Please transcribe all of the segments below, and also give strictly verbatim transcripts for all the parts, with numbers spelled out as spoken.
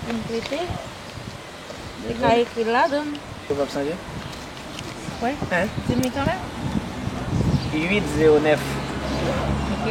pou m prete. Li ka ekri l ladan l. Ou p ap sonje? Wi. Hein? Di m li kanmenm. Uit zewo nèf. Ok.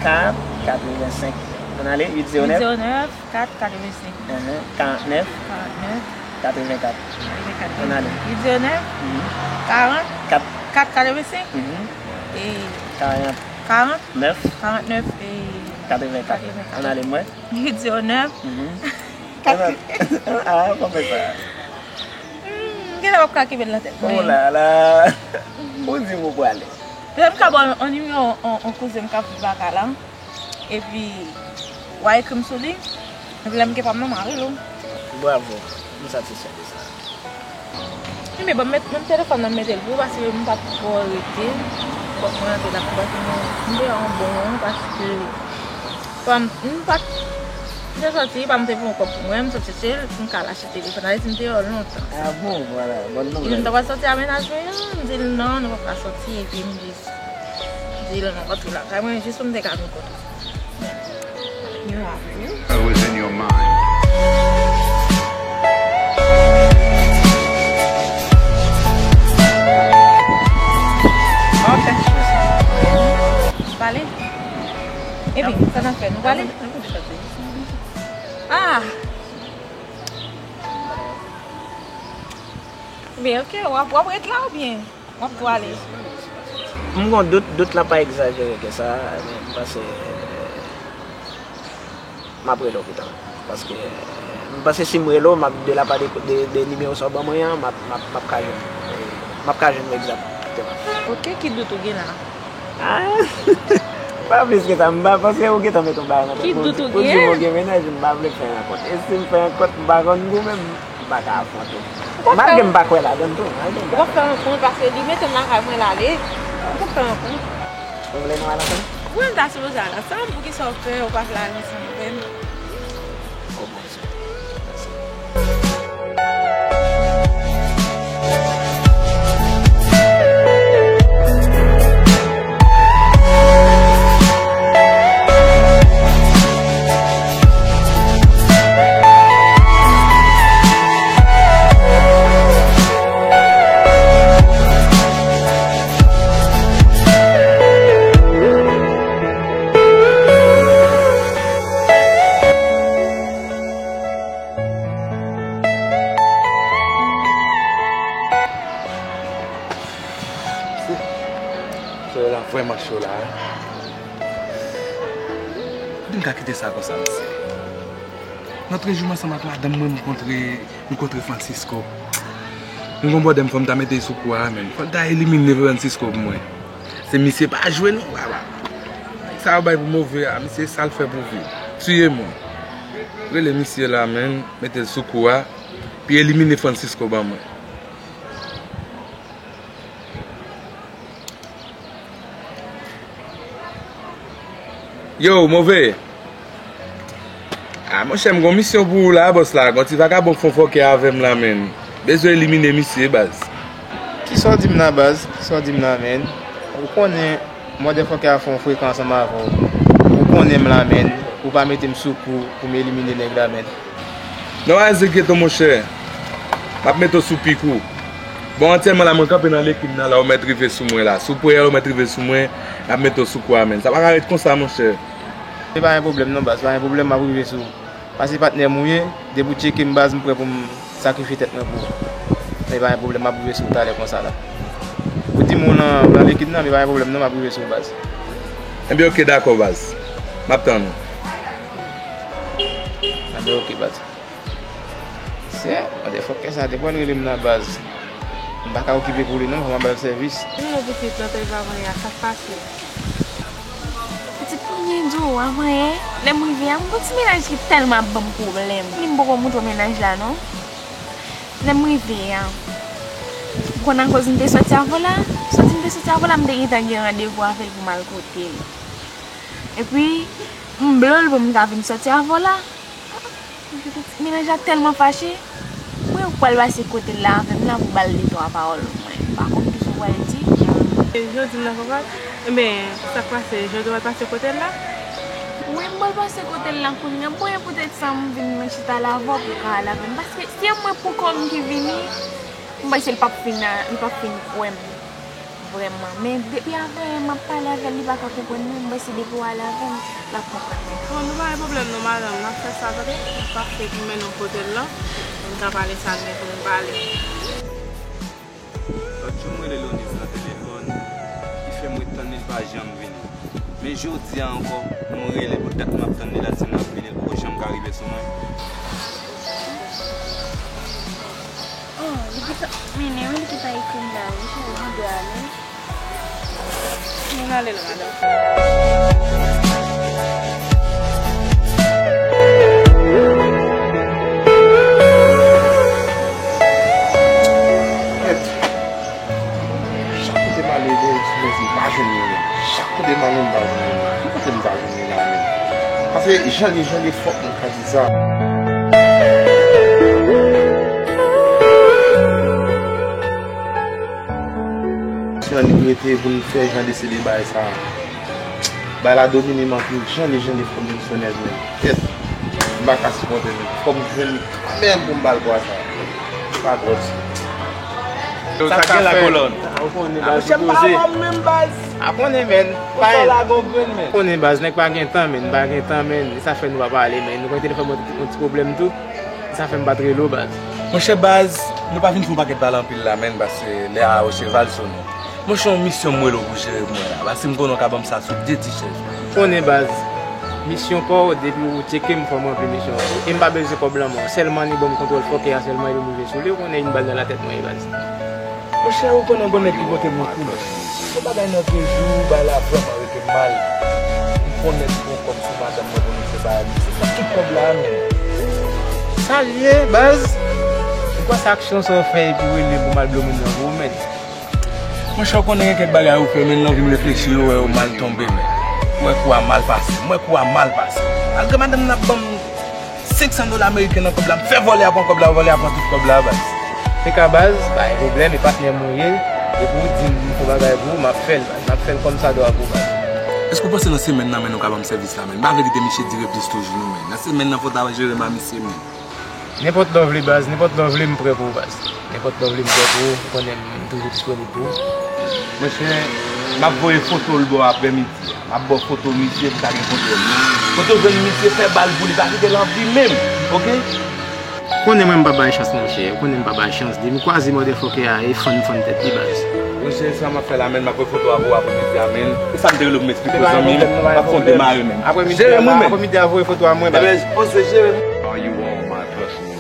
Kat katrevensenk. Ann ale, uit zewo nèf. Uit zewo nèf, kat katrevensenk. Ahan, karant nèf. Karant nèf. Katrevenkat. Katrevenkat. Ann ale. Uit zewo nèf, mhm, karant, kat, kat katrevensenk. Mhm. E karant, karant nèf, karant nèf, e katrevenkat. Katrevenkat. Ann ale, mwen. Uit zewo nèf. Mhm. Kat. Ah, pa fè sa. Hmm, genlè w ap ka kenbe l nan tèt mwen. Oh la la. Ou di m ou prale. Petèt m ka ba w yon nimewo yon, yon kouzen m k ap viv Akay la. Epi, w a ekri m sou li. Epi lè m gen pa m nan, m a rele w. Bravo. M satisfè de sa. Ebyen, bon, m met, menm telefòn nan, m mete l pou ou, paske m pa t twò rete. Fòk mwen rantre la pou paske mwen, m te yon bon moman, paske pa m, m pa t, m te soti, pa m te pran kòb pou mwen, m soti se m ka lache telefòn. Sa vle di m te yon lontan. Ah bon, vwala, bòn nouvèl. Li di m ta pral soti a mennaj mwen an, m di l non, nou pa ka soti, epi m jis di l non, rantre lakay mwen, jis pou m te ka vin kote w. Yo ap ri. I was in your mind. Ok. Pale. Epi, sa n ap fè? Nou pale? Ah! Ebyen, ok, w ap, w ap ret la oubyen? W ap tou ale. M gon dout, dout la pa egzajere ke sa, men m panse, m ap rele w pita. Paske, m panse si m rele w, m ap de la pa de, de, de nimewo sa w ban mwen an, m ap, m ap, m ap ka jwenn, m ap ka jwenn w egzakteman. Ok, ki dout ou gen la? Ah, pa plis ke sa, m pa, paske ou gentan met yon bagay nan tèt mwen. Ki dout ou gen? Ou di m ou gen mennaj, m pa vle fè rankont. E si m fè rankont, m pa konn goumen, m pa ka afwonte. Malgre m pa kwè ladan l tou, malgre m pa kwè. Ou p ap fè rankont paske li mete m lakay mwen l ale. Ou p ap fè rankont. Ou vle nou al ansanm? Wi, m ta sipoze al ansanm. Poukisa w pè, ou pa vle al ansanm avè m? Solèy la vrèman cho la, wi. Kote m ka kite sa konsa, mesye? Lòt jou m ansanm ak madanm mwen, m kontre, m kontre Francisco. M gon bòdè m fò m ta mete l sou kou a, menm. Fò l ta elimine Francisco pou mwen. Se misye pa jwe non, papa. Sa yo bay pou move a, misye sa l fè pou vi. Tiye mwen. Rele misye la, menm, mete l sou kou a, pi elimine Francisco ban mwen. Yo, move. Ah, monchè, m gon misyon pou ou la, bòs la. Gon ti vagabon k fè yon fòkè avè m la, menn. Bezwen elimine misye, baz. Kisa w di m la, baz? Kisa w di m la, menn? Ou konnen, mòdèfòkè a fè yon frekan ansanm avè w. Ou konnen m la, menn. Ou pa mete m sou kou pou m elimine nèg la, menn. Non, pa enkyete w, monchè. M ap mete w sou pik ou. Bon, aktyèlman la, mwen kanpe nan lekib nan la, ou mèt rive sou mwen la. Si w prè, ou mèt rive sou mwen, m ap mete w sou kou a, menn. Sa pa ka ret konsa, monchè. Se pa gen pwoblèm non, baz, se pa gen pwoblèm, m ap rive sou ou. Paske patnè m ou ye, depi w tcheke m, baz, m prè pou m sakrifye tèt mwen pou ou. Se pa gen pwoblèm, m ap rive sou ou talè konsa la. Ou di m ou nan, ou nan lekib nan, men pa gen pwoblèm non, m ap rive sou ou, baz. Ebyen, oke, dakò, baz. M ap tann ou. Ebyen, oke, baz. Se, mòdèfòkè sa te pral rele m nan, baz. M pa ka okipe pou li non, fò m al ba l sèvis. Di m non pitit, nan tan li pa manyen a, sa k pase? Pitit, pou m byen di w, avan yè, lè m rive a, m gon ti mennaj ki tèlman ap ban m pwoblèm. Li m poko montre w mennaj la non. Lè m rive a, ou konn akoz m te sòti avè w la? Sòti m te sòti avè w la, m te gentan gen randevou avè l pou m al kote l. Epi, m blo l pou m ta vin sòti avè w la. Mennaj la tèlman fache, mwen ou pral pase kote l la avè m la pou ba l de twa pawòl, mwen pa konn kisa w pral di. Jodi m nan papa, ebyen, sa k pase, jodi w al pase kote l la? Wi, M pral pase kote l la kounye a. Bon, e poutèt sa m vin mwen chita la avè w pou w ka al avè m. Paske si e mwen pou kò m ki vini, m panse l p ap fin, li p ap fin kwè m. Vrèman. Men depi avè m ap pale avè l, li pa ka konprann mwen. M panse depi w ale avè m, l ap konprann mwen. Bon, nou pa gen pwoblèm non, madanm. N ap fè sa, tande? N ap pase pou mennen w kote l lan. Pou n ka pale sa n gen pou n pale. Lòt jou, m rele Lonise nan telefòn, ki fè m ret tann li, li pa janm vini. Men jodi a ankò, m rele pou dat m ap tann li la, di m l ap vini, li poko janm ka rive sou mwen. Oh, li gentan mennen wi, li gentan ekri m la wi, cheri, nou dwe ale. Nou ale la, madanm. Chak kote m ale, bon, sou mezi, m pa jwenn li, men. Chak kote m ale, m pa jwenn li, men. Ki kote m ta jwenn li la, men? Paske jan li, jan li fòk mwen ka di sa. Jan li rete pou n fè jan de se de bagay sa. Bagay la domine m anpil, jan li, jan li fòk m sou nèv, men. Kèt, m pa ka sipòte, men. Fòk m jwenn li kanmenm pou m ba l bwa sa. Pa twòp. Yo, sa k gen la kolòn? Ou konnen baz, ou poze. A konnen, men. Pa gen. Ou konnen baz, nèg pa gen tan, men. Pa gen tan, men. Sa fè nou pa pale, men. Nou konn te fè yon ti pwoblèm tou. Sa fè m pa t rele w, baz. Monchè, baz, nou pa vin fè yon pakèt pale anpil la, men, paske lè a, o cheval sone. Monchè, yon misyon m rele w pou jere pou mwen la. Paske m konnen w ka ban m sa sou de ti chèz. Konnen baz, misyon pa w, depi ou tcheke m, fò m ranpli misyon an. E m pa bezwen kòb lan men w. Sèlman ni ban m kontwòl fòkè a sèlman epi m rive sou li, ou konnen yon bal nan latèt mwen ye baz. Monchè, ou konnen gon nèg ki pote m yon kou. Yon bagay nan de jou, bagay la vrèman rete mal. M konnen pou kòb sou madanm mwen pou nou fè bagay. Se sa tout kòb la a menm. Sa l ye, baz? Ou kwè se aksyon sa w fè epi w rele m pou m al blo moun nan pou ou, men? Monchè, ou konnen gen kèk bagay ou fè, men lè w vin reflechi, ou wè yo mal tonbe, men. M wè kou a mal pase. M wè kou a mal pase. Malgre madanm nan ap ban m senk san dola ameriken nan kòb la, m fè vòlè a pran kòb la, vòlè a pran tout kòb la, baz. Se ka, baz, pa gen pwoblèm, e patnè m ou ye. Depi w di m pou bagay pou ou, m ap fè l, baz. M ap fè l kòm sa dwa pou ou, baz. Èske w panse nan semèn nan, men, ou ka ban m sèvis la, men? M pa vle kite misye dire plis toujou, non, men. Nan semèn nan, fò w ta jere m a misye, men. Nenpòt lè w vle, baz, nenpòt lè w vle, m prè pou ou, baz. Nenpòt lè w vle, m prè pou ou, ou konnen m toujou disponib pou ou. Monchè, m ap voye foto l ba w aprè midi a. M ap ba w foto misye pou w ka gen kontwòl li. Kote w jwenn misye, fè bal pou li, pa kite l anvi menm, oke? Konnen mwen m pa bay chans, monchè. Ou konnen m pa bay chans. Depi m kwaze motherfucker a, e fann fann tèt li, baz. Monchè, sa m ap fè la, men, m ap voye foto a pou w aprè midi a, men. E sa m te rele w pou m eksplike w, zanmi m. M ap fè w demare, men. Jere m, men. Aprè midi a, voye foto a mwen, baz. Ebyen, poze, jere m. Are you on my personal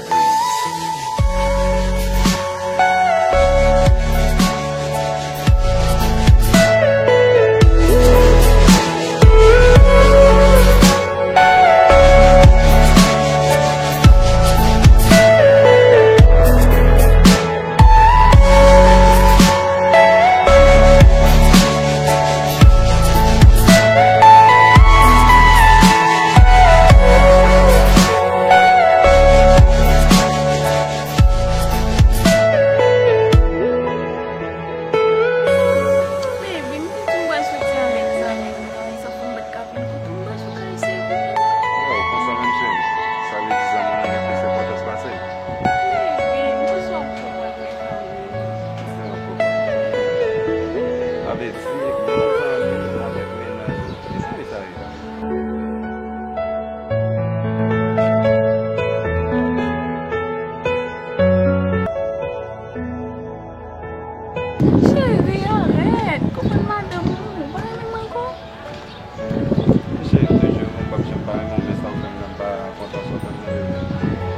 Baby, m te di w m pral soti avèk zanmi m nan, sa fè m pa t ka vin kote w, m pral sou kay eseye kote w. Waw, konsa menm cheri. Sa vle di zanmi w nan gen plis enpòtans pase l. Baby, m panse w ap twò pral fè kay ou. Sa pwoblèm. Sa vle di, yon zanmi avèk mennaj ou, ki zanmi sa ye? Cheri, arèt! Konprann madanm ou, ou pa renmen m ankò? Cheri, m te jure w m p ap janm pa renmen w, men sa w fè m nan m pa kontan sa w fè m nan yo menm.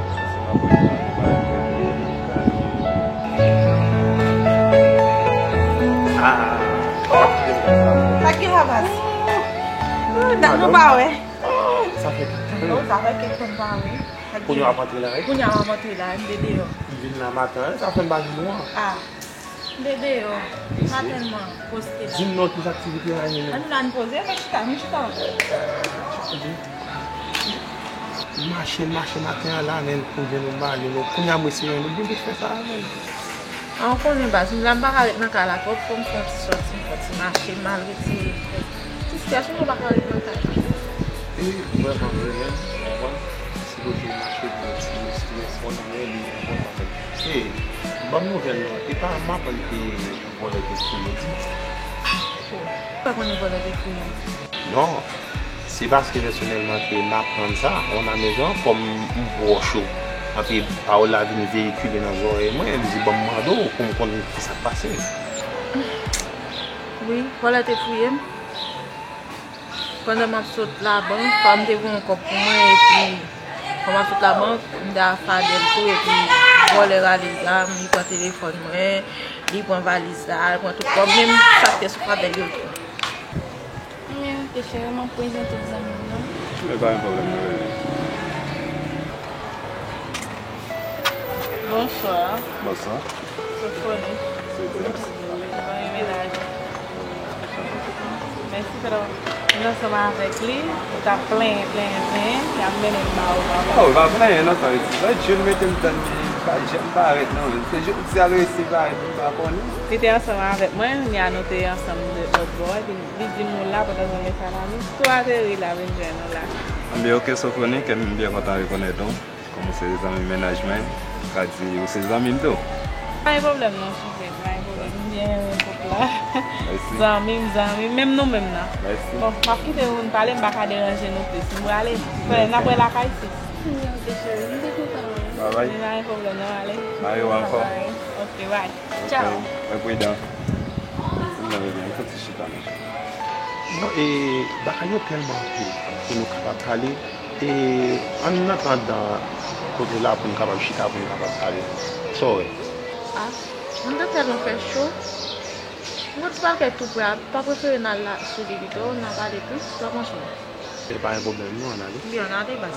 Si m ap rejwenn ou, m pa renmen w. Ah! Sa ki la, baz? Dat nou pa wè. Sa fè kèk tan. Oh, sa fè kèk tan pa wè. Kounye a w ap antre la, wi. Kounye a w ap antre la, m te deyò. M vin la maten, sa fè m pa jwenn ou an. Ah, m te deyò. M pa tèlman poste la. Di m non, ki aktivite a ye menm? Ann la, n poze, fè chita, vin chita. M mache, m mache maten an la, men pou jwenn ou m pa jwenn ou. Kounye a m eseye jwenn ou, m oblije fè sa a menm. A, ou konnen baz, m la m pa ka ret nan kay la twòp, fò m fè yon ti sòti, m fè yon ti mache, m al retire ti strès, m pa ka ret nan kay la. Vrèman, vrèman, ou konprann? Se kote mache pou yon ti stres, mwen nan men li, ou konprann? E, ban m nouvèl non, e pa m aprann ke vòlè te fouye w, di. Ou pa konnen vòlè te fouye m? Non, se paske pèsonèlman ke m aprann sa, on a mezon, kòm m pwòch ou. Anpi pawòl la vin veyikile nan zòrèy mwen, m di, ban m mande w pou m konn ki sa k pase. Wi, vòlè te fouye m. Pandan m ap sot labank, pa m te voye yon kòb pou mwen, epi pandan m ap sot labank, m te afade l tou, epi vòlè rale zam, li pran telefòn mwen, li pran valiz la, li pran tout kòb, menm sa k te sou fadèl yo tou. Anyen, ok, cheri, m ap prezante w zanmi m nan. Men pa gen pwoblèm, non, bebe. Bonswa. Bonswa. Sofoni. Se James. Zanmi mennaj. Mèsi twòp. Mwen ansanm avèk li, li t ap plenyen, plenyen, plenyen, y ap mennen m ba ou, papa. Oh, pa plenyen non, sa vle di, Jules mete m tann li, li pa janm parèt non, men se jodi a l resi parèt, m pa konnen. Li te ansanm avèk mwen, kounye a nou te ansanm de lòt bò, epi li di m ou la, pandan zanmi sa la, nou tou ateri la, vin jwenn ou la. Anben, ok, Sofoni, ke m byen kontan rekonèt ou. Kòm ou se zanmi mennaj mwen, m ka di ou se zanmi m tou. Pa gen pwoblèm non, Souple, pa gen pwoblèm. M byen renmen koup la. Mèsi. Zanmi m, zanmi m, menm nou menm nan. Mèsi. Bon, m ap kite nou pale, m pa ka deranje nou plis. M prale. Fè, n ap wè lakay sis. Ok, cheri, m te kontan wè w. Babay. Pa gen pwoblèm non, ale. Mayo ankò. Babay. Ok, bye. Ok, tchaw. Mwen pridan. Mwen soti chita, monchè. Non, e, bagay yo tèlman anpil pou nou kapab pale. E, ann nan atandan kote la pou n kapab chita, pou n kapab pale. Sa w wè? Ah, anndan tèlman fè cho. Mwen ti pral kay tou prè a, pa prefere n al la, sou li pito, n a pale plis, sa w panse? E pa gen pwoblèm non, ann ale. Byen, ann ale, baz.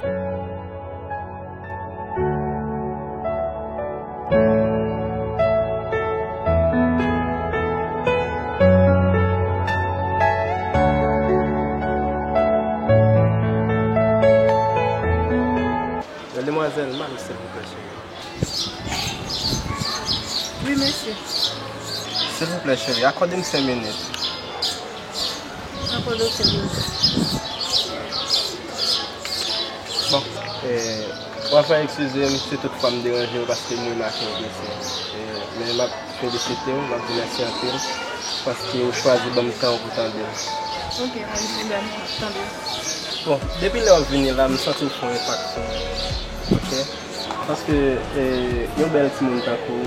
Demwazèl, Mami, silvouplè, cheri. Wi, mesye. Silvouplè, cheri, akòde m senk minit. Akòde w senk minit. Bon, eh, w ap fè eskize m si toutfwa m deranje w paske m remake w blese. Eh, men m ap felisite w, m ap di mèsi anpil paske ou chwazi ban m tan w pou tande m. Ok, pa gen pwoblèm, m ap tande w. Bon, depi lè w ap vini la, m santi w fè yon enpak sou mwen. Ok? Paske, eh, yon bèl timoun tankou w,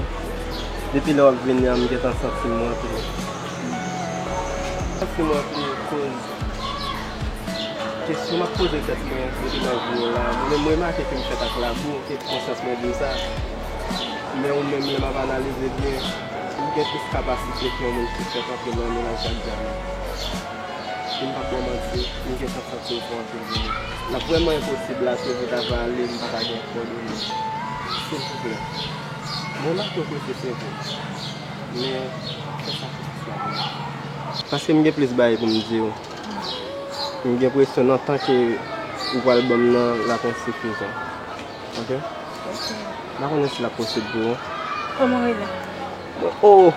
depi lè w ap vini an, m gentan santi m ranpli. Santi m ranpli koz kesyon m ap poze tèt mwen depi m ap vini la. Mwen menm, m remake ke m fèt ak labou, ke konsyans mwen di m sa. Men ou menm, lè m ap analize byen, ou gen plis kapasite ke yon moun ki fèt antre nan yon mennaj ak dyaman. Si m p ap ba w manti, m gentan santi m fè anpil vini. L ap vrèman enposib la, si w ta va ale, m pa ta gen kòdone. Silvouplè. Mwen remake w prese, se vre. Men, fè sakrifis la pou mwen. Paske m gen plis bagay pou m di w. M gen enpresyon, nan tan ke ou pral ban m nan, l ap ensifizan. Ok? Ok. M pa konnen si l ap posib pou ou. Kòman w rele? Oh!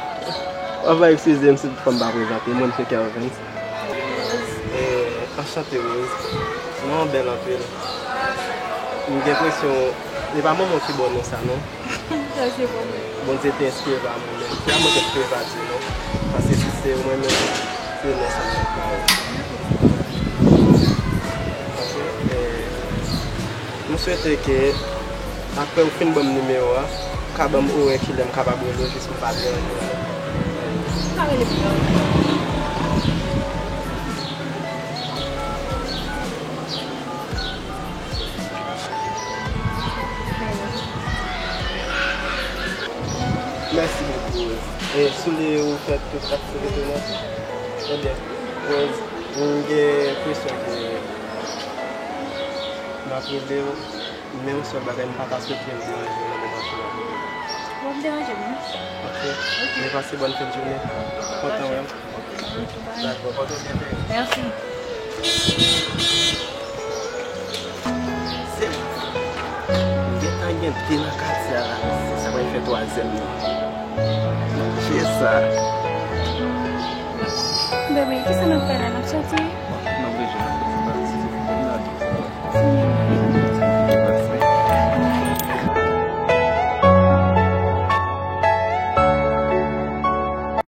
W ap eskize m si toutfwa m pa prezante. Mwen, se Kervens. Eh, anchante, Rose. Non an bèl anpil. M gen enpresyon, e pa manman w ki ba w non sa, non? Sa se bon. Bondye te enspire pa mwen menm. Se pa mwen ki enspire pa Dye, non. Paske si se mwen menm, se non sa m t ap ba ou. Ok? Eh, m swete ke apre ou fin ban m nimewo a, ou ka ban m orè kilè m kapab rele w jis pou m pa deranje w. Ou ka rele m lè w vle. Mèsi bokou, Rose. E si w le ou fè tout aktivite w nan tou? Ebyen, Rose, m gen enpresyon ke m ap rele w, men yon sèl bagay, m pa ta swete m deranje w nan moman ke m ap rele w. W ap deranje m, wi. Ok. Ok. Men pase bòn fen jounen. Kontan wè w. Dakò, pote w byen, cheri. Mèsi. Se, gentan gen de nan katye a la, sa pral fè twazyèm nan. Monchè sa. Bebe, kisa n ap fè la? N ap soti? N oblije, n ap